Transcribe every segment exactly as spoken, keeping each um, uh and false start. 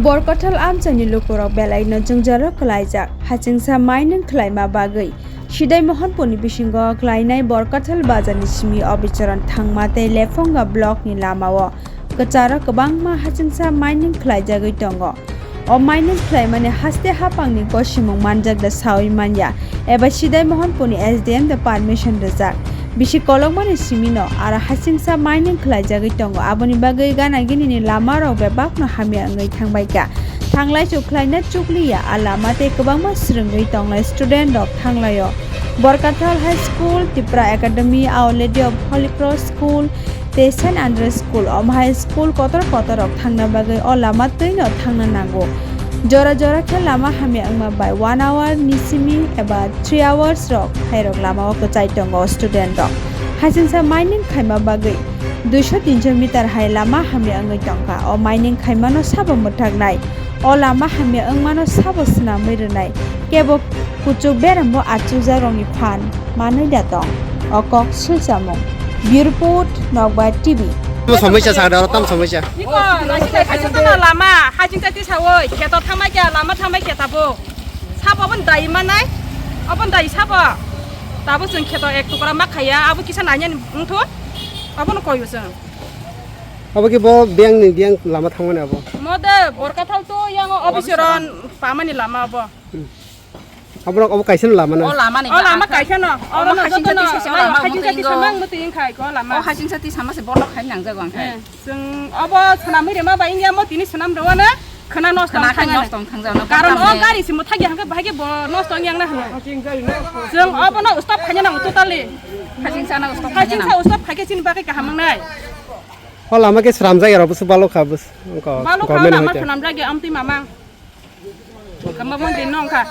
Borkathal amchaini lukurok belaino jwngjalo kwlaijak, hachingsa mainwng khlaima bagwi. Sidai Mohanpurni bisingo klainai Borkathal bazarni simi obicharon thangma tei Lephonga blockni lamao kwcharo kwbangma hachingsa mainwng khlaijagwi tongo. O mainwng khlaimani haste hapangni gosimung manjakda saui manya, eba Sidai Mohanpurni S D M da permission rijak. Bisi kolokmani simino aro hachingsa mainwng khlaijagwi tongo, aboni bagwi gana ginini lamarok bebakno hamya wngwi thangbaikha. Thanglai chuk khlaina chukliya a lama tei kwbangma swrwngwi tongnai student rok thanglaio. Borkathal High School, Tipra Academy, Our Lady of Holy Cross School, tei Saint Andrew School, omo hai school kotor kotor rok thangna bagwi o lama twino thangna nango. Jora jora khe lama hamya wngma bai one hour ni simi eba three hours rok hai rok lama o kwchai tongo student rok. Hachingsa mining khaima bagwi duiso tinso meter hai lama hamya wngwi tongkha. O mining khaimano sabo mwthaknai. O lama hamya wngmano sabo swnamwi rwnai. Kebo kuchuk berembo achukjakrokni phan manwi da tong. O kok swlchamung. Bureau Report, Nokbar T V. Tamo somosya sa, aro tamo somosya. Iko, nasi dai kaisa tana lama, haching chati sawi, kheto thamai kya, lama thamai kya tabo. Sabo abon dai manai, abon dai sabo. Tabo chwng kheto ek tukra ma khaya, abo kisa nanya ni wngthu, abono koyo chwng. Abo ki bo biyang ni biyang lama thangmani abo. Mode, Borkathal to yang office ron pamani lama abo. Hmm. Abo rok abo kaisa no lama na. O lama ni. O lama kaisa no. O lama haching chati sese lama haching chati samang muti ingkhai ko lama. O haching chati sama se borok khai nang jago ang khai. Eh, chwng abo swnam ri ma ba ingya mo tini swnam ro na khana nosto khana khai thangna. Nosto thang jano. Karon o gari simo thagi hangke bahai ke bo nosto yang na hano. Chwng abo no stop khanya nang totally. Haching chana stop khanya nang. Haching sa stop khake chini bagwi kaham nang nai. O lama ke sramjak ya, abo se balok kha, bus, wngkha, balok kha, government lama hoite. Swnamjak ya, amtwi mamang. Kama mon din nong kha.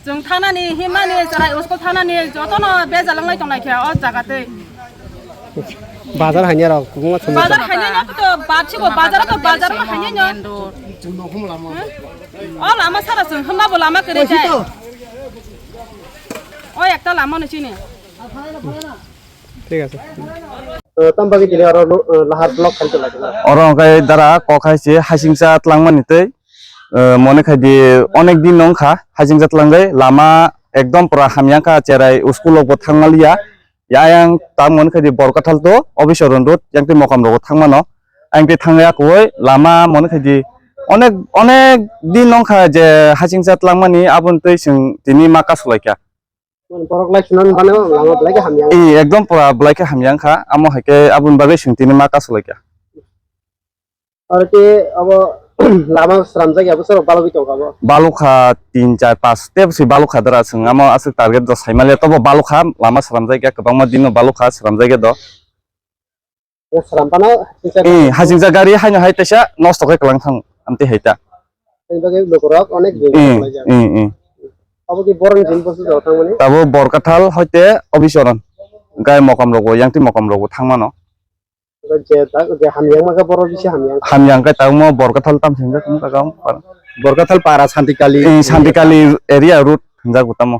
Chwng thanani, himani, chwrai usko thanani, jotono bejalang lai tonglai kha, o jaga tei. Bazar hanya rok, kubunga thumui. Bazar hanya nyo to, bachiko, bazar to, bazar ma hanya nyo. Main road. O lama sara chwng, hwnba bo lama kwrwi kha. O ekta lama no chini. Thik ache. Eh, tamo bagwi tini oro no, eh, lahar block khai tonglaijak na? Oro hwnkhe dara kok hai se hasingcha tlangmani tei, eh, mone khai di onek din wngkha hasingcha tlangwi lama ekdom pura hamya wngkha, cherai school rokbo thangmaliya. Ayang tamo wngkha di Borkathal to Obishoron road yang tei Mokam rogo thangmano. Ayang tei thangwi akwui lama mone khai di onek, onek din wngkha je hasingcha tlangmani, aboni twi chwng tini ma kasulaikha. Borok lai sunan bana lama belai khe hamya. Ee, ekdom pura belai khe hamya wngkha. Amo hai khe aboni bagwi chwng tini ma kasulaikha. Aro khe abo lama sramjak ya, bwsarok balogwi tongkha bo? Balokha tin, char, panch tei bwswi balokha dara chwng. Amo aswk target do saimaliya, tobo balokha, lama sramjak ya, kwbangma dino balokha, sramjak ya do. Srampano, eh, hachingcha gari haino hai teisa nosto khe kwlang thang amtwi hai ta. Ani bagwi lukurok onek jin kwlaijak. Eh, eh. Abo ki borok jin bosu jora thangmani? Tabo Borkathal hoite Obichoron. Gai Mokam rogo, yang twi Mokam rogo thangmano. Je tak, je hamya wngma khe borok bisi hamya wngkha. Hamya wngkha tabukmo Borkathal tam hinjak wngkha. Borkathal para Santikali. Eh, Santikali area road hinjak bo tamo.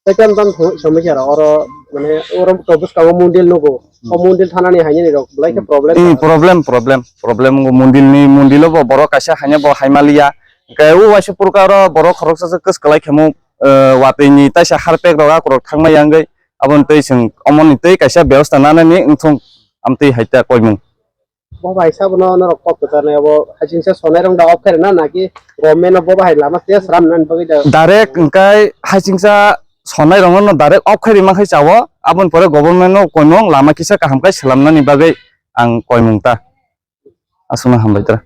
Tei tamo tamo thangwi somoi khe oro, mane, oro to bwskango mondil nugo. O mondil thanani hainani rok belai khe problem. Hmm, problem, problem, problem wngkha. Mondil ni, mondil o bo borok kaisa haino bo haimaliya. Hwnkhe o waisa purka oro borok khoroksa se kwswk kwlai khe mo, eh, watwi ni taisa harpek rok akorok thangma yangwi aboni twi chwng omoni twi kaisa bebosta nanani wngthung amtwi hai ta koimung. Bo bai sabo no norok kok kwcharnai abo hachingsa sonai rok da off khairina naki government no bo bahai lama se sram nani bagwi da? Direct hwnkhe hachingsa sonai rok no direct off khairi mankhai chao, aboni pore government no koimung lama kisa kaham khai swlamnani bagwi ang koimung ta. Aswkno hambai tra.